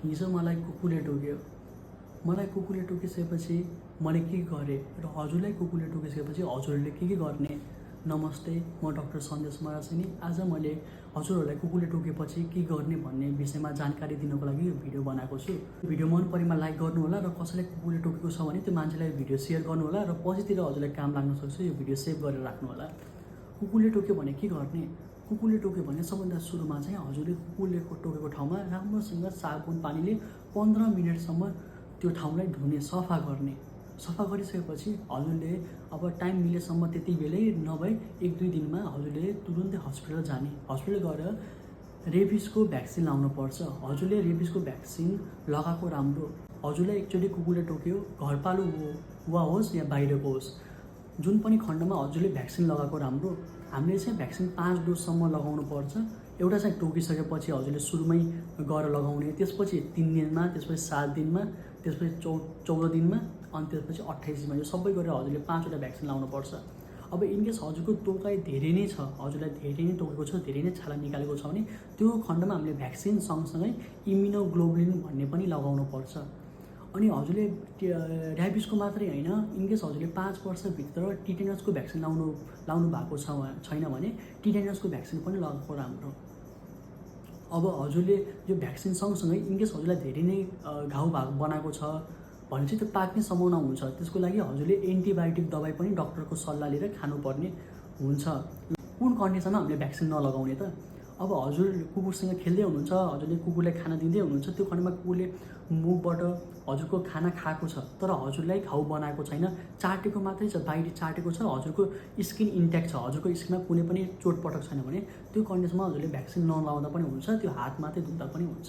हिजो मलाई कुकुरले टोक्यो। मलाई कुकुरले टोकिसकेपछि मैले के गरेँ र हजुरलाई कुकुरले टोकिसकेपछि हजुरहरूले के गर्ने? नमस्ते, म डाक्टर सन्देश मरासिनी। आज मैले हजुरहरूलाई कुकुरले टोकेपछि के गर्ने भन्ने विषयमा जानकारी दिनको लागि यो भिडियो बनाएको छु। भिडियो मन परेमा लाइक गर्नुहोला र कसैलाई कुकुरले टोकेको छ भने त्यो मान्छेलाई भिडियो सेयर गर्नुहोला र पछितिर हजुरलाई काम लाग्न सक्छ, यो भिडियो सेभ गरेर राख्नुहोला। कुकुरले टोक्यो भने के गर्ने? कुकुरले टोक्यो भने सबभन्दा सुरुमा चाहिँ हजुरले कुकुरले टोकेको ठाउँमा राम्रोसँग साबुन पानीले 15 मिनटसम्म त्यो ठाउँलाई धुने, सफा गर्ने। सफा गरिसकेपछि हजुरले अब टाइम मिलेसम्म त्यति बेलै नभए 1-2 दिनमा हजुरले तुरुन्तै हस्पिटल जाने। हस्पिटल गएर रेबिसको भ्याक्सिन लाउनुपर्छ। हजुरले रेबिसको भ्याक्सिन लगाएको राम्रो। हजुरलाई एकचोटि कुकुरले टोक्यो, घरपालुवा होस् या बाहिरको होस्, जुन पनि खण्डमा हजुरले भ्याक्सिन लगाएको राम्रो। हामीले चाहिँ भ्याक्सिन 5 डोजसम्म लगाउनु पर्छ। एउटा चाहिँ टोकिसकेपछि हजुरले सुरुमै गएर लगाउने, त्यसपछि 3 दिनमा, त्यसपछि 7 दिनमा, त्यसपछि 14 दिनमा, अनि त्यसपछि 28 दिनमा, यो सबै गरेर हजुरले 5 वटा भ्याक्सिन लाउनुपर्छ। अब इनकेस हजुरको टोकाइ धेरै नै छ, हजुरलाई धेरै नै टोकेको छ, धेरै नै छाला निकालेको छ भने त्यो खण्डमा हामीले भ्याक्सिन सँगसँगै इम्युनोग्लोबुलिन भन्ने पनि लगाउनुपर्छ। अनि हजुरले ऱ्याबिसको मात्रै होइन, इनकेस हजुरले 5 वर्षभित्र टिटेनसको भ्याक्सिन लाउनु भएको छैन भने टिटेनसको भ्याक्सिन पनि लगाएको राम्रो। अब हजुरले यो भ्याक्सिन सँगसँगै इनकेस हजुरलाई धेरै नै घाउ बनाएको छ भने चाहिँ त्यो पाक्ने सम्भावना हुन्छ। त्यसको लागि हजुरले एन्टिबायोटिक दबाई पनि डक्टरको सल्लाह लिएर खानुपर्ने हुन्छ। कुन कन्डिसनमा हामीले भ्याक्सिन नलगाउने त? अब हजुर कुकुरसँग खेल्दै हुनुहुन्छ, हजुरले कुकुरलाई खाना दिँदै हुनुहुन्छ, त्यो खण्डमा कुकुरले मुखबाट हजुरको खाना खाएको छ तर हजुरलाई घाउ बनाएको छैन, चाटेको मात्रै छ, बाहिर चाटेको छ, हजुरको स्किन इन्ट्याक्ट छ, हजुरको स्किनमा कुनै पनि चोटपटक छैन भने त्यो कन्डिसनमा हजुरले भ्याक्सिन नलाउँदा पनि हुन्छ, त्यो हात मात्रै धुँदा पनि हुन्छ।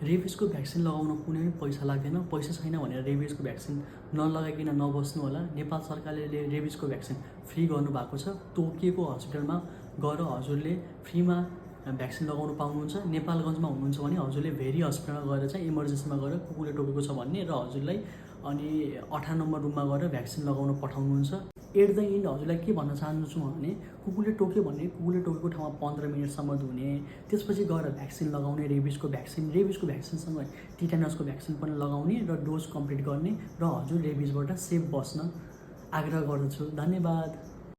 रेबिसको भ्याक्सिन लगाउन कुनै पनि पैसा लाग्दैन। पैसा छैन भनेर रेबिसको भ्याक्सिन नलगाइकन नबस्नु होला। नेपाल सरकारले रेबिसको भ्याक्सिन फ्री गर्नुभएको छ। तोकिएको हस्पिटलमा गएर हजुरले फ्रीमा भ्याक्सिन लगाउनु पाउनुहुन्छ। नेपालगञ्जमा हुनुहुन्छ भने हजुरले भेरी हस्पिटलमा गएर चाहिँ इमर्जेन्सीमा गएर कुकुरले टोकेको छ भन्ने र हजुरलाई अनि 18 नम्बर रुममा गएर भ्याक्सिन लगाउन पठाउनुहुन्छ। एट द एन्ड हजुरलाई के भन्न चाहन्छु भने कुकुरले टोक्यो भने कुकुरले टोकेको ठाउँमा 15 मिनटसम्म धुने, त्यसपछि गएर भ्याक्सिन लगाउने, रेबिसको भ्याक्सिनसँगै टिटेनसको भ्याक्सिन पनि लगाउने र डोज कम्प्लिट गर्ने र हजुर रेबिसबाट सेफ बस्न आग्रह गर्दछु। धन्यवाद।